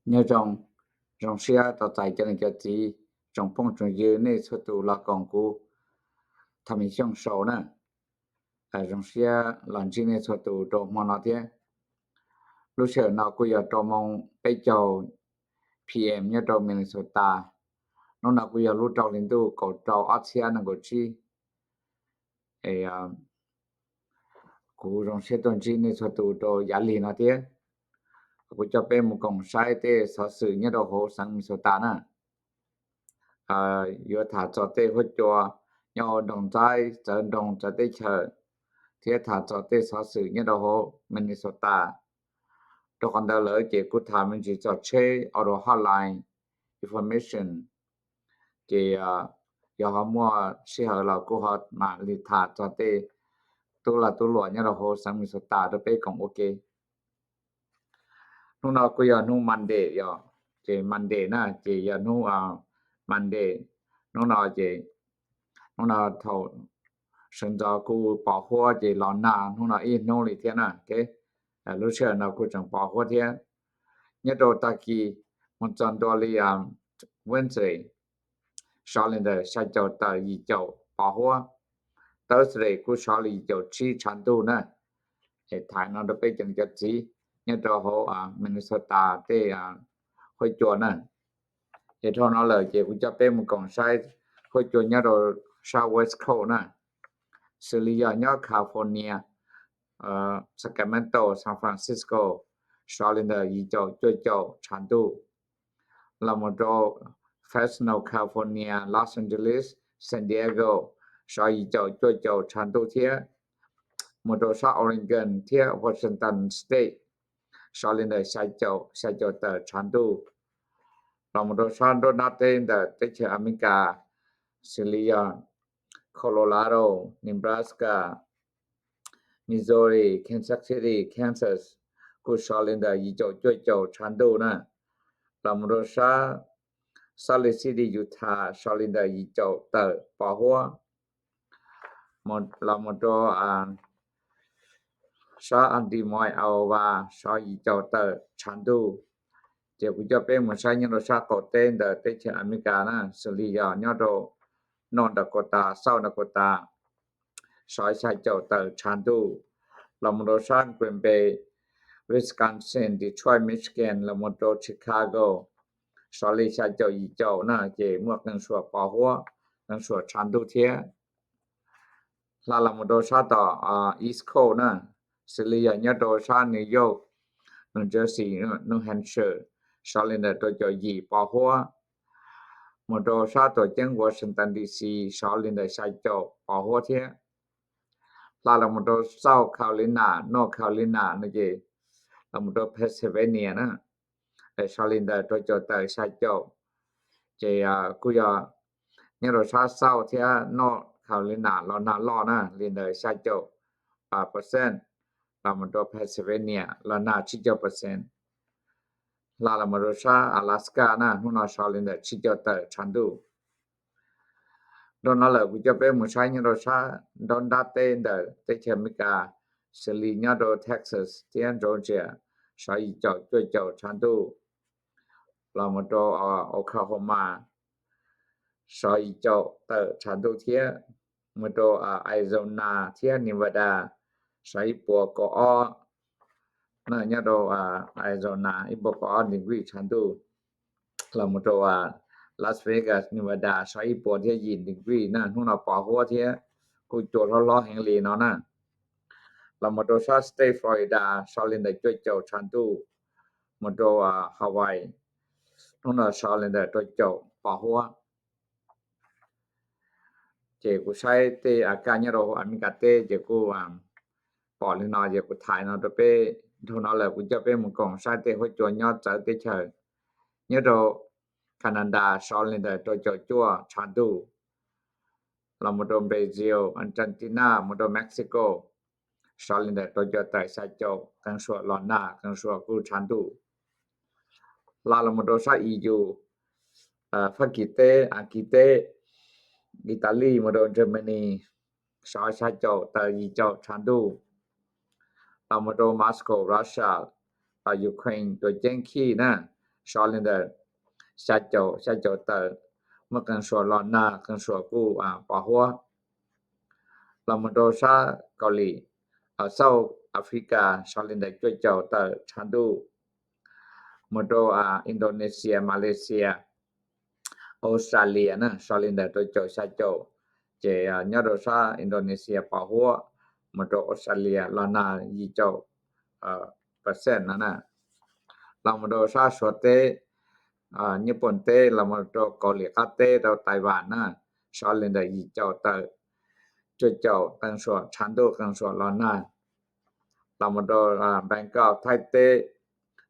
Nyob zoo, zoo siab tau txais cov niam cov txiv, tsoom phooj tsoom ywg nej txhua tus los koom kuv Tham Xyooj Show na. Zoo siab los ntsib nej txhua tus rau hmo no thiab. Lub sij hawm no kuj yog rau moos peb caug P M nyob rau Minnesota. Hnub no kuj yog lub rau hli ntuj kaum rau ob txhiab nees nkaum tsib. Kuv zoo siab tuaj ntsib nej txhua tus rau yav lig no thiab. Kuv coj peb mus koom saib tej xov xwm nyob rau hauv xeev Minnesota na. Yuav tham txog tej huab cua nyob hauv nroog Ntxaib, txawv nroog txawv teb chaws, thiab tham txog tej xov xwm nyob rau hauv Minnesota. Rau qhov ntawd lawm ces kuj tham me ntsis txog tsheb auto hotline information. Ces yog ho muaj sij hawm los kuj ho mam li tham txog tej tub lag tub luam nyob rau hauv xeev Minnesota rau peb koom ua ke. Hnub no kuj yog hnub Monday yog, ces Monday na ces yog hnub Monday. Hnub no ces hnub no thaum sawv ntxov kuj pos huab ces los nag hnub no ib hnub li thiab na. Lub sij hawm no kuj tseem pos huab thiab. Nyob rau tag kis mus txog ntua li Wednesday, sov li ntawm xya caum tawm yim caum pos huab. Thursday kuj sov li yim caum tsib tshav ntuj na. Es tham no rau peb cov niam cov txiv nyob rau hauv Minnesota tej huab cua na. Ces dhau no lawm ces kuv coj peb mus koom saib huab cua nyob rau sab West Coast na, xws li yog nyob California, Sacramento, San Francisco, sov li ntawm yim caum cuaj caum tshav ntuj. Los mus rau Fresno, California, Los Angeles, San Diego, sov yim caum cuaj caum tshav ntuj thiab. Mus rau sab Oregon thiab Washington State, sov li ntawm xya caum, xya caum tawm tshav ntuj. Los mus rau sab nruab nrab teb ntawm teb chaws Amelikas, xws li yog Colorado, Nebraska, Missouri, Kansas City, Kansas, kuj sov li ntawm yim caum cuaj caum tshav ntuj na. Los mus rau sab Salt Lake City, Utah, sov li ntawm yim caum tawm pos huab. Los mus rau sab Des Moines, Iowa, sov yim caum tawm tshav ntuj. Ces kuv coj peb mus saib nyob rau sab qaum teb ntawm teb chaws Amelikas na, xws li yog nyob rau North Dakota, South Dakota, sov xya caum tawm tshav ntuj. Los mus rau sab Green Bay, Wisconsin, Detroit, Michigan, los mus rau Chicago, sov li xya caum yim caum na, ces muaj qee suam pos huab, qee suam tshav ntuj thiab. Hla los mus rau sab tom East Coast na, xws li yog nyob rau sab New York, New Jersey, New Hampshire, sov li ntawm rau caum yim pos huab. Mus rau sab tuam ceeb Washington D C sov li ntawm xya caum pos huab thiab. Hla los mus rau South Carolina, North Carolina no ces los mus rau Pennsylvania na, sov li ntawm rau caum tawm xya caum. Ces kuj yog nyob rau sab South thiab North Carolina los nag loj na, li ntawm xya caum percent, los mus rau Pennsylvania los nag tsib caug percent. Hla los mus rau sab Alaska na, hnub no sov li ntawm tsib caum tawm tshav ntuj. Dhau no lawm kuv coj peb mus saib nyob rau sab nruab nrab teb ntawm teb chaws Amelikas, xws li nyob rau Texas thiab Georgia, sov yim caum cuaj caum tshav ntuj. Los mus rau Oklahoma, sov yim caum tawm tshav ntuj thiab. Mus rau Arizona thiab Nevada, sov ib puas kaum ob, nyob rau Arizona ib puas kaum ob degree tshav ntuj. Los mus rau Las Vegas, Nevada, sov ib puas thiab yim degree na, hnub no pos huab thiab kuj cua hlob hlob heev li no na. Los mus rau sab state Florida, sov li ntawm cuaj caum tshav ntuj. Mus rau Hawaii, hnub no sov li ntawm rau caum pos huab. Ces kuv saib tej a kaj nyob rau Amelikas teb ces kuj pom li no ces kuv thaij no rau peb. Dhau no lawm kuv coj peb mus koom saib tej huab cua nyob txawv teb chaws. Nyob rau Canada sov li ntawm rau caum cuaj tshav ntuj. Los mus rau Brazil, Argentina, mus rau Mexico, sov li ntawm rau caum tawm xya caum, qee suam los nag qee suam kuj tshav ntuj. Hla los mus rau sab E U, Fab Kis teb, Askiv teb, Italy mus rau Germany, sov xya caum tawm yim caum tshav ntuj. Los mus rau Moscow, Russia, Ukraine tuam ceeb Kyiv na, sov li ntawm xya caum, xya caum tawm, muaj qee suam los nag, qee suam kuj pos huab. Los mus rau sab Kaus Lim, South Africa sov li ntawm cuaj caum tawm tshav ntuj, mus rau Indonesia, Malaysia, Australia na sov li ntawm rau caum xya caum, ces nyob rau sab Indonesia pos huab, mus rau Australia los nag yim caum percent no na. Los mus rau sab Suav teb, Nyij Pooj teb, los mus rau Kaus Lim qab teb, rau Taiwan na, sov li ntawm yim caum tawm cuaj caum, qee suam tshav ntuj qee suam los nag. Los mus rau Bangkok Thaib teb,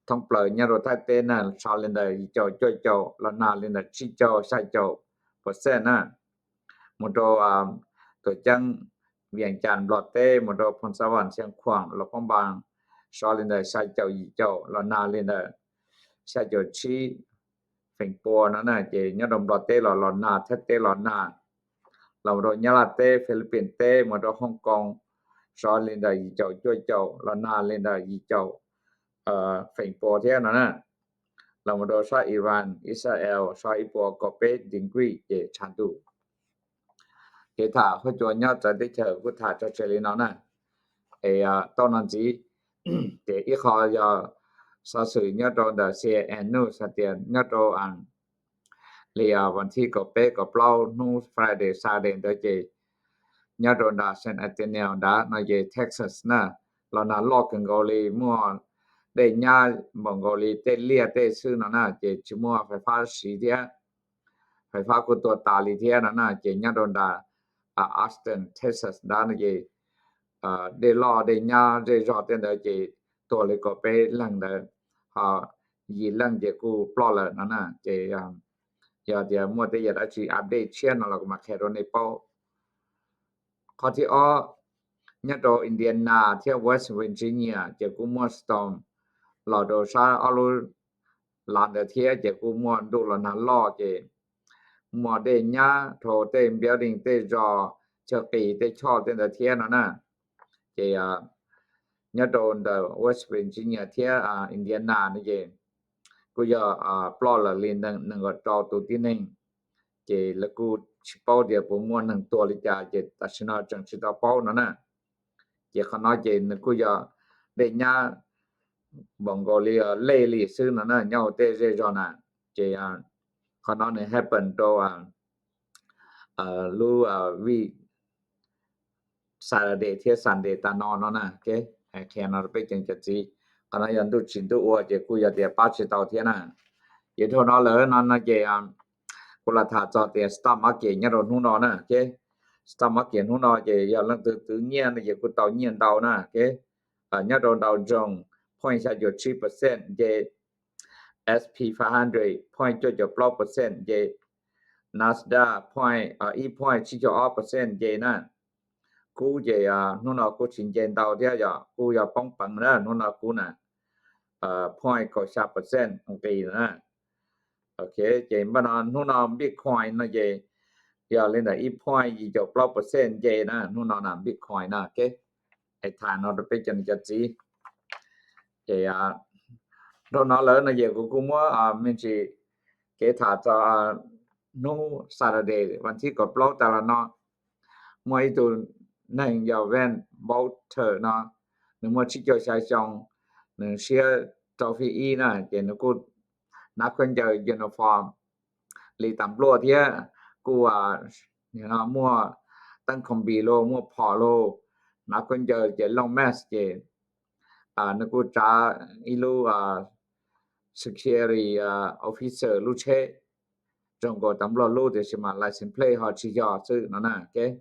thoob plaws nyob rau Thaib teb na sov li ntawm yim caum cuaj caum los nag li ntawm tsib caug xya caum percent na. Mus rau tuam ceeb Vias Cas Nplog teb, mus rau Phoo Xa Vam, Xeev Khuam, Luam Phab Npas, sov li ntawm xya caum yim caum los nag li ntawm xya caum tsib feem pua no na. Ces nyob rau Nplog teb los los nag, Thaib teb los nag, los mus rau Nyab Laj teb, Philippines teb, mus rau Hong Kong, sov li ntawm yim caum cuaj caum los nag li ntawm yim caum feem pua thiab no na. Los mus rau sab Iran, Israel sov ib puas kaum peb degree ces tshav ntuj. Kev tham huab cua nyob txawv teb chaws kuj tham tso tseg li no na. Es tau no ntxiv, ces ib qho yog xov xwm nyob rau ntawm C N N News hais tias nyob rau li vas thib kaum peb kaum plaub hnub Friday Saturday ntawd ces nyob rau nram San Antonio nrad no ces Texas na, los nag loj kawg nkaus li, muaj dej nyab npaum nkaus li tej liaj tej xwb no na, ces tsis muaj fais fab siv thiab, fais fab kuj tuag tas li thiab no na. Ces nyob rau nram Austin, Texas nrad no ces dej loj dej nyab zej zog tej ntawd ces tuag li kaum peb leeg ntawd, ho yim leej ces kuj ploj lawm no na. Ces yog tias muaj tej yam dab tsi update tshiab no los kuv mam qhia rau nej paub. Qhov thib ob, nyob rau Indiana thiab West Virginia ces kuj muaj storm los rau sab ob lub lav ntawd thiab ces kuj muaj ntuj los nag loj ces muaj dej nyab dhau tej building tej zos, chaw qis tej choj tej ntawd thiab no na. Ces nyob rau ntawm West Virginia thiab Indiana no ces kuj yog ploj lawm li nees nkaum rau tus tib neeg. Ces lawv kuj tsis paub tias puas muaj neeg tuag li cas ces tam sim no tseem tsis tau paub no na. Ces qhov no ces nws kuj yog dej nyab npaum nkaus li lej li xwb no na, nyob hauv tej zej zog na. Ces qhov no nws happen rau lub vij Saturday thiab Sunday tas no no na. Hais qhia no rau peb cov niam cov txiv, qhov no yog ntuj tsim ntuj ua ces kuj yog tias pab tsis tau thiab na. Ces dhau no lawm no no ces kuv los tham txog tias stock market nyob rau hnub no na. Stock market hnub no ces yog leej twg twv nyiaj no ces kuj tau nyiaj ntau na. Nyob rau Dow Jones point xya caum tsib percent nce, S P five hundred point cuaj caum plaub percent nce, Nasdaq point ib point tsib caum ob percent nce na. Kub ces hnub no kuj tsis nce ntau thiab, yog kuj yog poob peev na, hnub no kub na point kaum xya percent nqis na. Ok, ces npaj no hnub no Bitcoin no ces yog li ntawm ib point yim caum plaub percent nce na, hnub no na Bitcoin no. Ok, es tham no rau peb cov niam cov txiv. Ces dhau no lawm no ces kuv kuj muab me ntsis kev tham txog hnub Saturday vas thib kaum plaub tas los no, muaj ib tug neeg yog Van Bouter no, nws muaj tsib caug xya xyoo, nws siab rau fij ib na, ces nws kuj hnav khaub ncaws uniform li tas npluaj thiab kuj muaj teeb khoom npis los, muaj phom los, hnav khaub ncaws ces looj mask ces nws kuj tsav ib lub security officer lub tsheb zoo nkaus tas npluaj lub, tiam sis mas license plate ho tsis yog xwb no na. Ces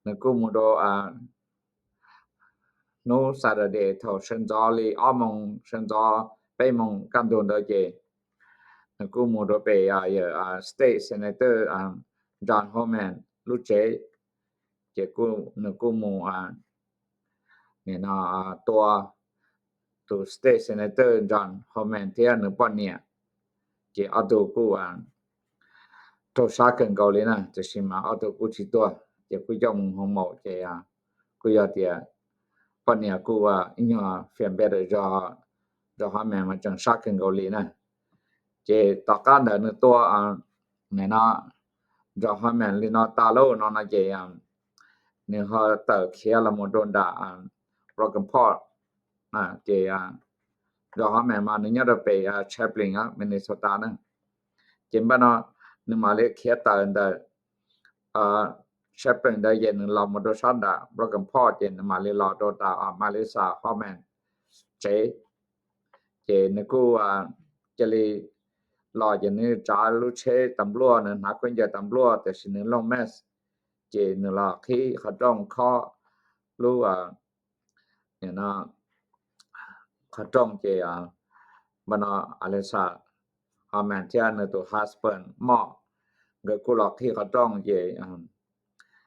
nws kuj mus rau hnub Saturday thaum sawv ntxov li ob moos sawv ntxov peb moos kaj ntug ntawd ces nws kuj mus rau pem State Senator John Homan lub tsev, ces nws kuj mus tua tus State Senator John Homan thiab nws poj niam, ces ob tug kuj raug sab kawg nkaus li na, tiam sis mas ob tug kuj tsis tuag, ces kuj coj mus hoo maum, ces kuj yog tias poj niam kuj ib nyuag feel better zog, John Hartman mas tseem sab kawg nkaus li na. Ces tom qab ntawd nws tua, no, John Hartman li no tas lawm no no ces nws ho tawm khiav los mus rau nram Rockland Park. Ces John Hartman mas nws nyob rau pem Chaplin, Minnesota na. Ces npaj no nws mam li khiav tawm ntawm Chaplin ntawd ces nws los mus rau sab nram Rockland Park ces nws mam li los rau nram Melissa Hartman tsev. Ces nws kuj cia li los ces nws tsav lub tsheb tas npluaj, nws hnav khaub ncaws tas npluaj tiam sis nws looj mask. Ces nws los qhib qhov rooj khob lub qhov rooj ces npaj no Melissa Hartman thiab nws tus husband moj, nkawd kuj los qhib qhov rooj ces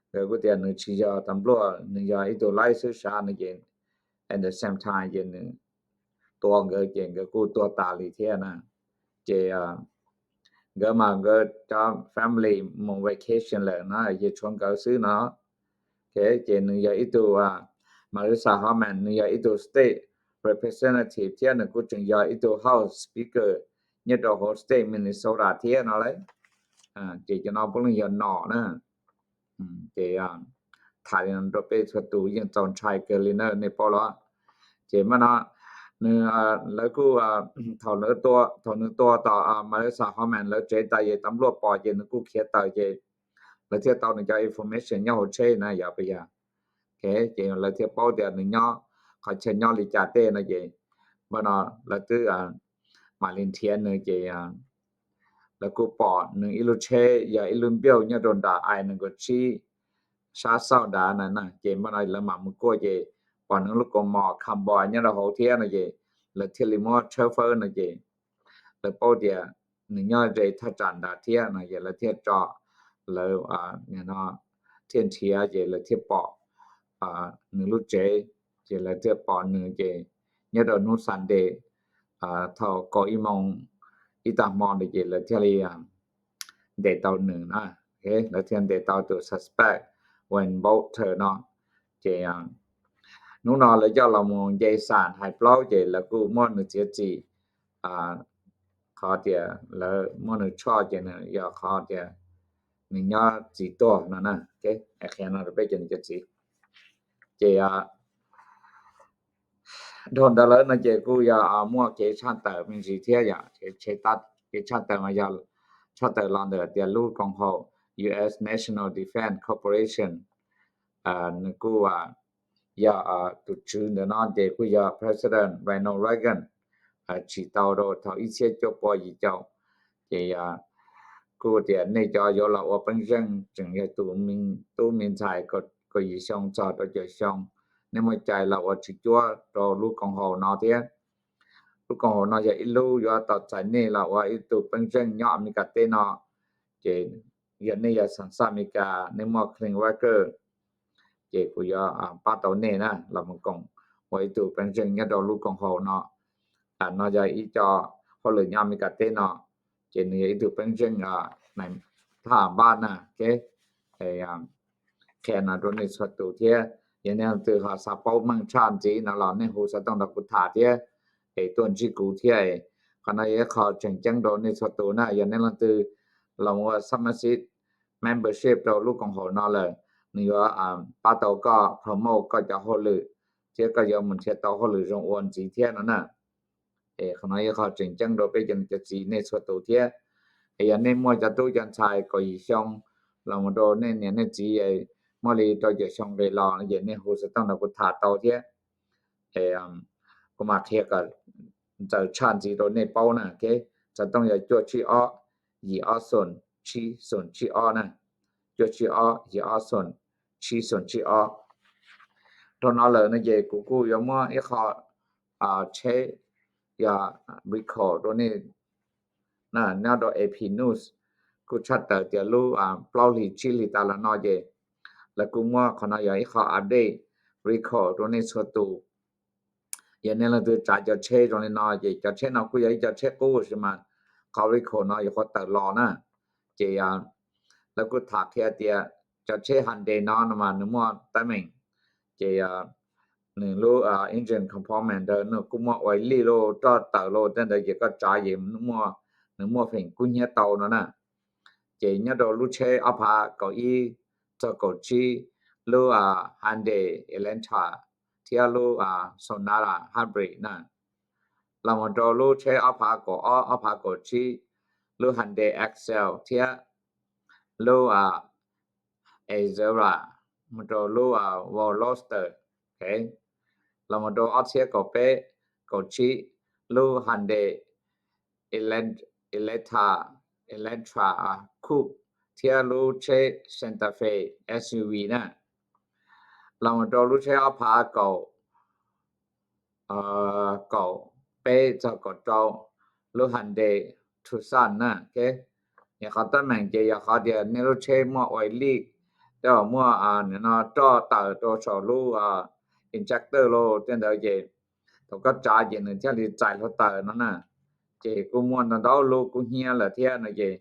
nkawd kuj tias nws tsis yog tas npluaj, nws yog ib tug laib xwb sav no ces at the same time ces nws tua nkawd ces nkawd kuj tuag tas li thiab na. Ces nkawd mas nkawd cov family mus vacation lawm no ces tshuav nkawd xwb no. Ces nws yog ib tug, Melissa Hartman nws yog ib tug state representative thiab nws kuj tseem yog ib tug House Speaker nyob rau hauv state Minnesota thiab no lauj. Ces cov no puav leej yog nom na. Ces tham li no rau peb txhua tus yeej txaus ntshai kawg li na, nej paub los? Ces mas no nws, lawv kuj, thaum nws tua, thaum nws tua tom Melissa Hartman lawv tsev tas ces tas npluaj pom ces nws kuj khiav tawm ces lawv thiaj tau nws cov information nyob hauv tsheb na, yog puas yog? Ces lawv thiaj paub tias nws nyob qhov chaw nyob li cas tej no ces mas no lawv twb mam li nrhiav nws ces lawv kuj pom nws ib lub tsheb yog ib lub npiauj nyob rau nram I nws kaum tsib sab xauj nrad na. Ces mas no lawv mam mus kuaj ces pom nws lub kaus mom cowboy nyob rau hauv thiab no ces lawv thiaj li muab tshawb fawb no ces lawv paub tias nws nyob ze thaj tsam nrad thiab no ces lawv thiaj tso, lawv thiaj nrhiav ces lawv thiaj pom nws lub tsev, ces lawv thiaj pom nws ces nyob rau hnub Sunday thaum kaum ib moos ib tag hmo ntawd ces lawv thiaj li ntes tau nws na. Lawv thiaj ntes tau tus suspect Wayne Boulter no. Ces hnub no lawv coj los mus nce xam hais plaub ces lawv kuj muab nws txiav txim, qhov tias lawv muab nws tshoj ces nws yog qhov tias nws nyob txim tuag no na. Qhia no rau peb cov niam cov txiv. Ces dhau ntawd lawm no ces kuj yog muaj kev tshaj tawm me ntsis thiab yom. Kev tshaj tawm mas yog tshaj tawm los ntawm tias lub koom haum U S National Defense Corporation, nws kuj yog tus tswv ntawm no ces kuj yog President Ronald Reagan tsim tau rau thaum ib txhiab cuaj pua yim caum. Ces kuj tias nej cov yuav los ua peeb zeej tseem yog tus tub me ntxhais kaum yim xyoo txog rau caum xyoo, nej muaj cai los ua tswv cuab rau lub koom haum no thiab. Lub koom haum no yog ib lub yuav tau txais nej los ua ib tug peeb zeej nyob Amelikas teb no. Ces yog nej yog xeem xaj Amelikas, nej muaj clean record, ces kuv yuav pab tau nej na los mus koom ua ib tug peeb zeej nyob rau lub koom haum no. No yog ib co hauj lwm nyob Amelikas teb no, ces nws yog ib tug peeb zeej thaj npaj na. Qhia no rau nej txhua tus thiab, yog nej leej twg ho xav paub meej tshaj ntxiv no los nej hu xov tooj nrog kuv tham thiab, es tuaj ntsib kuv thiab. Qhov no yog ib qho tseem ceeb rau nej txhua tus na. Yog nej leej twg los ua Summer Seat membership rau lub koom haum no lawm, nws yuav pab tau koj promote koj cov hauj lwm thiab koj yuav mus nrhiav tau hauj lwm zoo ua ntxiv thiab no na. Es qhov no yog qhov tseem ceeb rau peb cov niam cov txiv nej txhua tus thiab. Es yog nej muaj cov tub cov ntxhais kaum yim xyoo los mus rau nej niam nej txiv muaj li rau caum xyoo nqis los no ces nej hu xov tooj nrog kuv tham tau thiab. Es kuv mam qhia kom ntxaws tshaj ntxiv rau nej paub na. Xov tooj yog cuaj tsib ob yim ob xoom tsib xoom tsib ob na, cuaj tsib ob yim ob xoom tsib xoom tsib ob. Dhau no lawm no ces kuv kuj yuav muab ib qho tsheb yog recall rau nej. Nyob rau A P News kuj tshaj tawm tias lub plaub hlis tsib hlis tas los no ces lawv kuj muab qhov no yog ib qho update recall rau nej txhua tus. Yog nej leej twg tsav cov tsheb zoo li no ces cov tsheb no kuj yog ib co tsheb qub sis mas qhov recall no yuav qhuav tawm los na. Ces lawv kuj tham qhia tias cov tsheb Hyundai no no mas nws muaj teeb meem, ces nws lub engine compartment ntawd nws kuj muaj ua ib lij lub roj tawm lub tej ntawd ces koj tsav ces nws muaj feem kub hnyiab tau no na. Ces nyob rau lub tsheb ob phav kaum ib txog kaum tsib, lub Hyundai Elantra thiab lub Sonata Hybrid na. Los mus rau lub tsheb ob phav kaum ob, ob phav kaum tsib, lub Hyundai Excel thiab lub Azera, mus rau lub Veloster. Los mus rau ob txhiab kaum peb, kaum tsib, lub Hyundai Elantra, Elantra Coupe thiab lub tsheb Santa Fe SUV na. Los mus rau lub tsheb ob phav kaum kaum peb txog kaum rau, lub Hyundai Tucson na. Yog qhov teeb meem ces yog qhov tias nej lub tsheb muaj ua ib lij, tej zaum muaj roj tawm rau saum lub injector los tej ntawd ces thaum koj tsav ces nws thiaj li txais hluav taws no na. Ces kuj muaj ntau ntau lub kub hnyiab lawm thiab no ces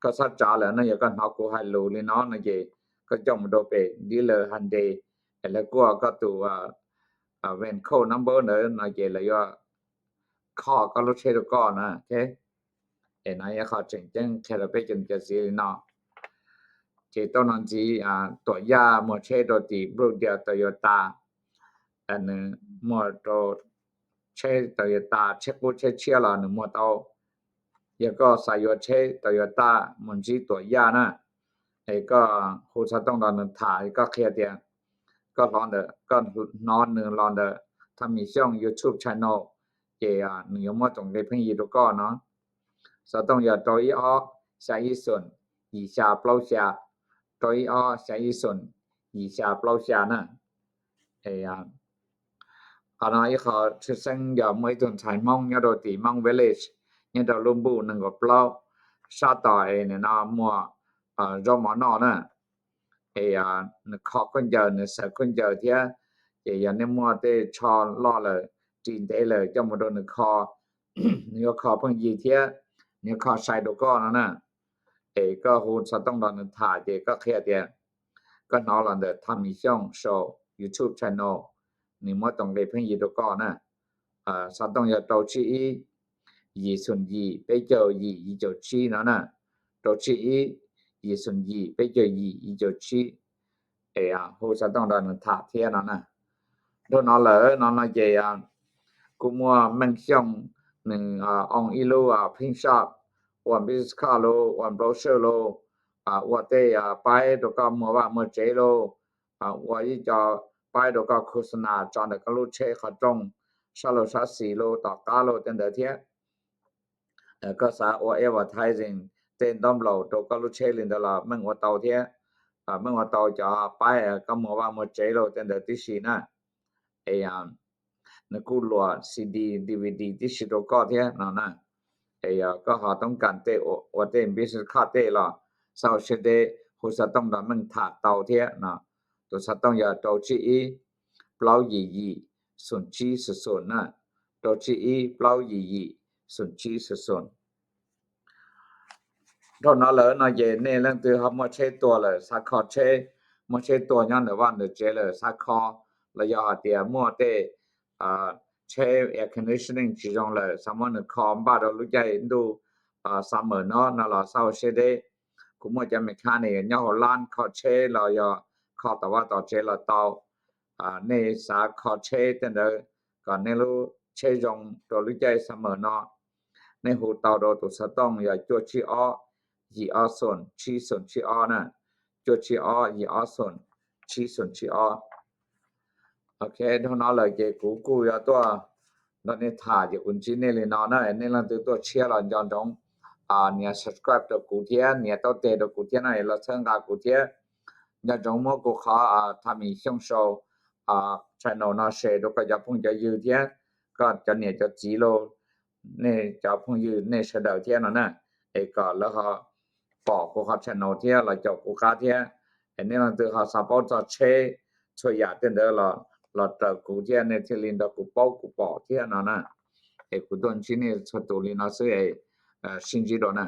koj txhob tsav lawm no. Yog koj hnov kuv hais lus li no no ces koj coj mus rau pem dealer Hyundai es lawv kuaj koj tus VIN code number ntawd no ces lawv yuav kho koj lub tsheb rau koj na. Es no yog qhov tseem ceeb qhia rau peb cov niam cov txiv li no. Ces tau no ntxiv tuam yaj muag tsheb rau tim Brookdale Toyota, nws muag rau tsheb Toyota, tsheb qub tsheb tshiab los nws muag tau. Yog koj xav yuav tsheb Toyota mus ntsib tuam yaj na, es koj hu xov tooj nrog nws tham, koj qhia tias koj hnov nws los ntawm Thaj Mis Xyooj YouTube channel, ces nws yuav muab tus nqi pheej yig rau koj no. Xov tooj yog rau ib ob xya ib xoom yim xya plaub xya, rau ib ob xya ib xoom yim xya plaub xya na. Qhov no ib qho tshwj xeeb yog muaj ib tug ntxhais Hmoob nyob rau tim Hmoob Village, nyob rau lub npuj nees nkaum plaub sab tod es nws no muag zaub mov noj na. Es nws kho khaub ncaws, nws xaws khaub ncaws thiab, ces yog nej muaj tej tsho loj lawm, ris ntev lawm coj mus rau nws kho, nws yuav kho pheej yig thiab nws yuav kho sai rau koj no na. Es koj hu xov tooj nrog nws tham ces koj qhia tias koj hnov los ntawm Thaj Mis Xyooj Show YouTube channel, nws muab tus nqi pheej yig rau koj na. Xov tooj yog rau tsib ib yim xoom yim peb caug yim yim caum tsib no na, rau tsib ib yim xoom yim peb caug yim yim caum tsib. Es hu xov tooj nrog nws tham thiab no na. Dhau no lawm no no ces kuj muaj Meej Xyooj, nws own ib lub print shop, ua business card los, ua brochure los, ua tej paib rau koj muag vaj muag tsev los, ua ib co paib rau koj khos nas tso ntawm koj lub tsheb qhov rooj, sab laug sab xis los, tom qab los tej ntawd thiab. Koj xav ua advertising tej ntaub nplaum rau koj lub tsheb li ntawd los Meej ua tau thiab. Meej ua tau cov paib koj muag vaj muag tsev los tej ntawd tib si na. Es nws kuj luam C D, D V D tib si rau koj thiab no na. Es yog koj ho toob kas tej ua tej business card tej los xav ua siab deb hu xov tooj nrog Meej tham tau thiab no. Tus xov tooj yog rau tsib ib plaub yim yim xoom tsib xoom xoom na, rau tsib ib plaub yim yim xoom tsib xoom xoom. Dhau no lawm no ces nej leej twg ho muaj tsheb tua lawm xav kho tsheb, muaj tsheb tua nyob ntawm vaj ntawm tsev lawm xav kho, los yog hais tias muaj tej tsheb air conditioning tsis zoo lawm xav muab nws kho npaj rau lub caij ntuj summer no no los xav ua siab deb. Kuv muaj cov mechanic nyob hauv lab kho tsheb los yog kho tom vaj tom tsev los tau. Nej xav kho tsheb tej ntawd kom nej lub tsheb zoo rau lub caij summer no, nej hu tau rau tus xov tooj yog cuaj tsib ob yim ob xoom tsib xoom tsib ob na, cuaj tsib ob yim ob xoom tsib xoom tsib ob. Ok, dhau no lawm ces kuv kuj yuav tuaj nrog nej tham ces kuv ntsib nej li no na. Nej leej twg tuaj tshiab los nco ntsoov nias subscribe rau kuv thiab nias taub teg rau kuv thiab no es los txhawb nqa kuv thiab. Nco ntsoov muab kuv qhov Thaj Mis Xyooj Show channel no share rau koj cov phooj cov ywg thiab koj cov niam cov txiv los, nej cov phooj ywg nej sawv daws thiab no na, es kom lawv ho pom kuv qhov channel thiab los caum kuv qab thiab. Es nej leej twg ho xav paub txog tsheb txhua yam tej ntawd los raws kuv thiab nej thiaj li nrog kuv paub kuv pom thiab no na. Es kuv tuaj ntsib nej txhua tus li no xwb es sib ntsib dua na.